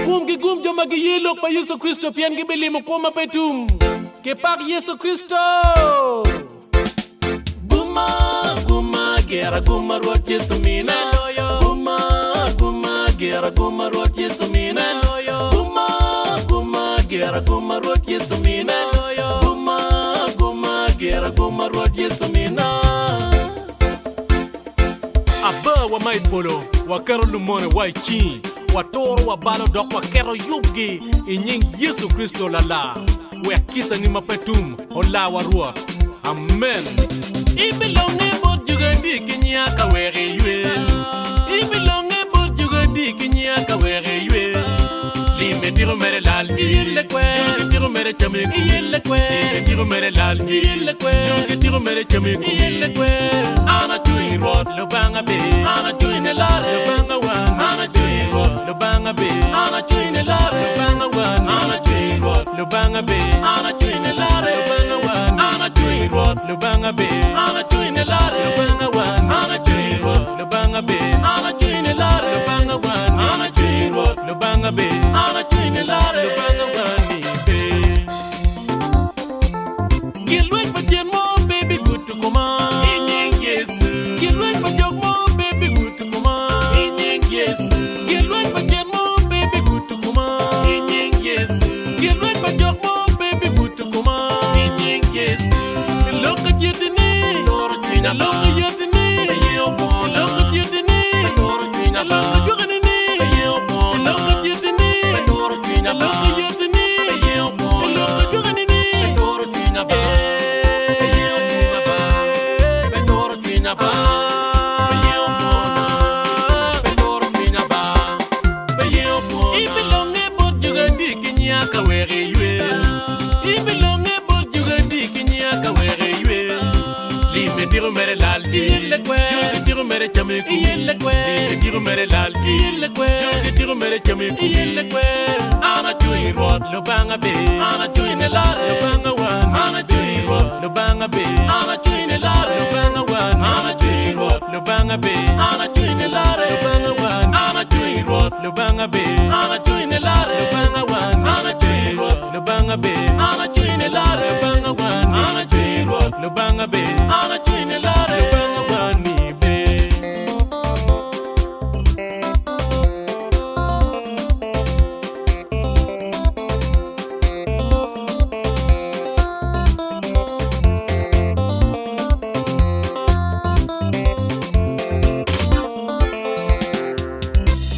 Gum ki gum jo ma giye lok pa Yecu Kricito pien gibilimo kwo ma pe tum. Kipak Yecu Kricito! Gumma, gumma, gira gumma Rwot Yecu mina. Gumma, gumma, gira gumma Rwot Yecu mina. Gumma, gumma, gira gumma Rwot Yecu mina. Gumma, gumma, gira gumma Rwot Yecu mina. Abawa ma i polo, waketo lumonewa i cingi, waturo wabalo dok waketo yubgi i nying Yecu Kricito Lalar, wek kicani ma pe tum olarwa Rwot. Amen. Ibilonge bot jogi adi ki nya ka wek iywe? Ibilonge bot jogi adi ki nya ka wek iywe? Lime tiko mere lal iyelle kwe. Jogi tiko mere came iyelle kwe. Lime tiko mere lal iyelle kwe. Jogi tiko mere came iyelle kwe. An acung i Rwot Lubanga be. An acung i ne lare Lubanga wan. An acung i Rwot Lubanga be. An acung i ne lare Lubanga wan. An acung i Rwot Lubanga be. An acung i ne lare Lubanga wan. An acung i Rwot Lubanga be. An acung i ne lare Lubanga wan. An acung i Rwot Lubanga be. An acung i ne lare Lubanga wan. An acung i Rwot Lubanga be. An acung i ne lare Lubanga wan ni be. Gin lweny pa cen mo pe bigudo koma i nying Yecu. Gin lweny pa jok mo pe bigudo koma i nying Yecu. Gin lweny pa cen mo pe bigudo koma i nying Yecu. Gin lweny pa jok mo pe bigudo koma i nying Yecu. Lok ka citi ni turo cwinya, lok ka yeti ni lok ka citi ni lok ka jwakani ni lok ka citi ni lok ka yeti ni lok ka jwakani ni Ibilonge bot jogi adi ki nya ka wek iywe? Ibilonge bot jogi adi ki nya ka wek iywe? Lime tiko mere lal iyelle kwe. Jogi tiko mere came ku iyelle kwe. Lime tiko mere lal iyelle kwe. Jogi tiko mere came ku iyelle kwe. An acung i Rwot Lubanga be. An acung i ne lare Lubanga wan. An acung i Rwot Lubanga be. An acung i ne lare Lubanga wan. An acung i Rwot Lubanga be. An acung i ne lare Lubanga wan. An acung i Rwot Lubanga be. An acung i ne lare Lubanga wan. An acung i Rwot Lubanga be. An acung i ne lare Lubanga wan. An acung i Rwot Lubanga be. An acung i ne lare Lubanga wan ni be.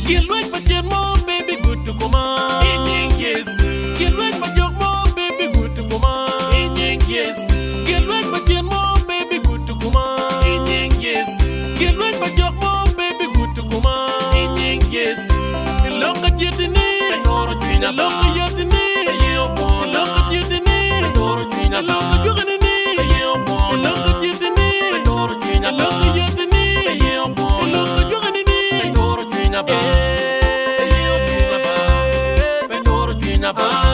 Gin lweny pa cen mo pe bigudo koma i nying Yecu. Gin lweny pa jok mo pe bigudo koma i nying Yecu. Gin lweny pa cen mo pe bigudo koma i nying Yecu. Gin lweny pa jok mo pe bigudo koma i nying Yecu. Lok ka citi ni turo cwinya, lok ka yeti ni lok ka citi ni turo cwinya, lok ka jwakani ni lok ka citi ni turo cwinya, lok ka yeti ni lok ka jwakani ni turo cwinya ba, pe turo cwinya ba.